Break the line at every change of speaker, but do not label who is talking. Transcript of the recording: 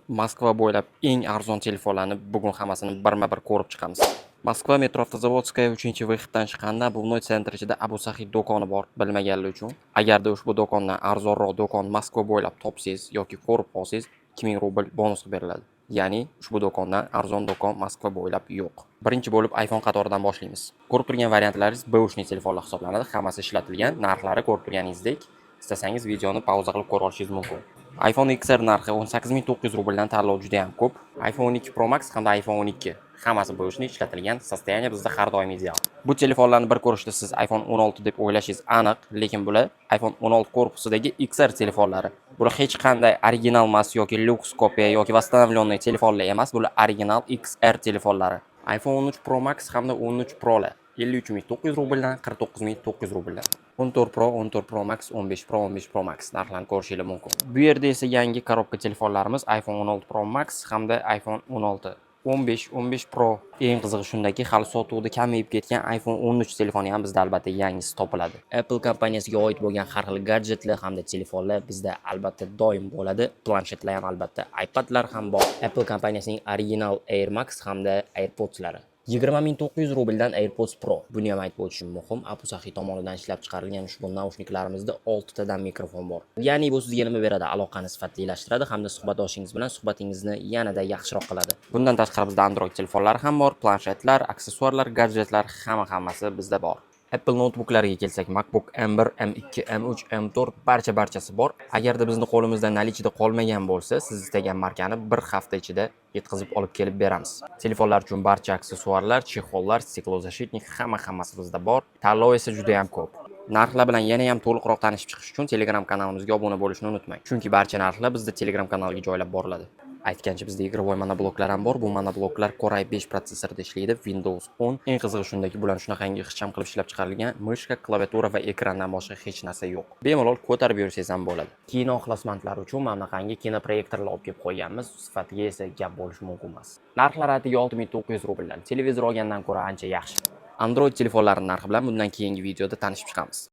Moskva bo'ylab eng arzon telefonlarni bugun hammasini birma-bir ko'rib chiqamiz. Moskva, metro Avtozavodskaya, 3-выход dan chiqqanda Обувной центр ichida Abu Sahid do'koni bor, bilmaganlar uchun. Agarda ushbu do'kondan arzonroq do'kon Moskva bo'ylab topsangiz yoki ko'rib qolsangiz, 2000 rubl bonus qilib beriladi. Ya'ni ushbu do'kondan arzon do'kon Moskva bo'ylab yo'q. Birinchi bo'lib iPhone qatoridan boshlaymiz. Ko'rib turgan variantlaringiz бэушный telefonlar hisoblanadi, hammasi ishlatilgan, narxlari ko'rib turganingizdek. Istasangiz, videoni pauza qilib ko'ra olishingiz mumkin. iPhone XR narxi 18 900 rubldan, tanlov juda ham ko'p. iPhone 12 Pro Max hamda iPhone 12, hammasi бэушный, ishlatilgan, состояние bizda har doim ideal. Bu telefonlarni bir ko'rishda siz iPhone 16 deb o'ylashingiz aniq, lekin bular iPhone 16 korpusidagi XR telefonlari. Bular hech qanday original emas yoki люкс kopiya yoki восстановленный telefonlar emas, bular original XR telefonlari. iPhone 13 Pro Max hamda 13 Pro'lar 53 900 rubldan, 49 900 rubldan. 14 Pro, 14 Pro Max, 15 Pro, 15 Pro Max narxlarini ko'rishingiz mumkin. Bu yerda esa yangi коробка telefonlarimiz: iPhone 16 Pro Max hamda iPhone 16, 15, 15 Pro. Eng qizig'i shundaki, hali sotuvda kamayib ketgan iPhone 13 telefoni ham bizda albatta yangisi topiladi. Apple kompaniyasiga oid bo'lgan har xil gadjetlar hamda telefonlar bizda albatta doim bo'ladi. Planshetlar ham albatta, iPadlar ham bor. Apple kompaniyasining original Air Max hamda AirPodslari. 20 900 rubldan AirPods Pro. Buni ham aytib o'tishim muhim. Abu Sahiy tomonidan ishlab chiqarilgan ushbu naushniklarimizda 6 tadan mikrofon bor. Ya'ni bu sizga nima beradi? Aloqani sifatlilashtiradi hamda suhbatdoshingiz bilan suhbatingizni yanada yaxshiroq qiladi. Bundan tashqari bizda Android telefonlari ham bor, planshetlar, aksessuarlar, gadjetlar, hamma hammasi bizda bor. Apple noutbuklariga kelsak, MacBook M1, M2, M3, M4, barcha barchasi bor. Agarda bizni qo'limizda наличие da qolmagan bo'lsa, siz istagan markani bir hafta ichida yetkazib olib kelib beramiz. Telefonlar uchun barcha aksessuarlar, чехол lar, стеклозащитник, hamma hammasi bizda bor. Tanlov esa juda ham ko'p. Narxlar bilan yana ham to'liqroq tanishib chiqish uchun Telegram kanalimizga obuna bo'lishni unutmang. Chunki barcha narxlar bizda Telegram kanaliga joylab boriladi. Aytgancha, bizda игровой monobloklar ham bor. Bu monobloklar Core i5 protsessorida ishlaydi, Windows 10. Eng qizig'i shundaki, bularni shunaqangi ixcham qilib ishlab chiqarilgan, мышка, klaviatura va ekrandan boshqa hech narsa yo'q. Bemalol ko'tarib yursangiz ham bo'ladi. Kino ixlosmandlari uchun mana bunaqangi kinoproyektorlar olib kelib qo'yganmiz. Sifatiga esa gap bo'lishi mumkin emas. Narxlari atigi 6900 rubldan. Televizor olgandan ko'ra ancha yaxshi. Android telefonlari narxi bilan bundan keyingi videoda tanishib chiqamiz.